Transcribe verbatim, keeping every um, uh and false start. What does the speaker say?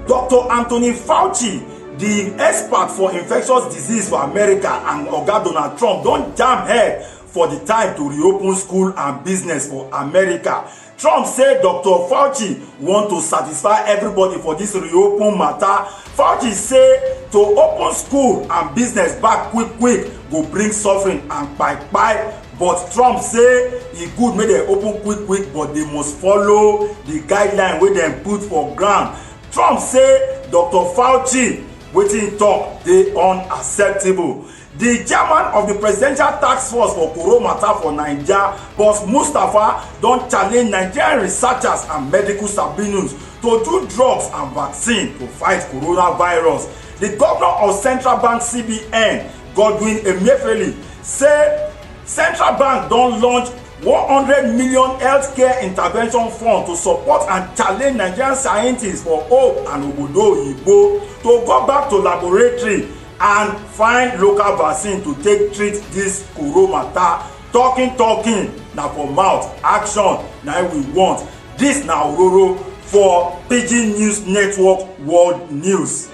Doctor Anthony Fauci, the expert for infectious disease for America, and Oga Donald Trump don jam head for the time to reopen school and business for America. Trump say Doctor Fauci want to satisfy everybody for this reopen matter. Fauci say to open school and business back quick quick go bring suffering and kpai kpai, but Trump say e good make dem open quick quick, but they must follow the guideline wey dem put for ground. Trump say Doctor Fauci, wetin he talk dey unacceptable. The chairman of the presidential task force for corona matter for Naija, Boss Mustapha, don challenge Nigerian researchers and medical sabinus to do drugs and vaccine to fight coronavirus. The governor of Central Bank C B N, Godwin Emefiele, say Central Bank don launch one hundred million healthcare intervention fund to support and challenge Nigerian scientists for hope and obodo oyibo to go back to laboratory and find local vaccine to take treat this corona matter. Talking talking na for mouth, action na we want. This na Ororo for Pidgin News Network World News.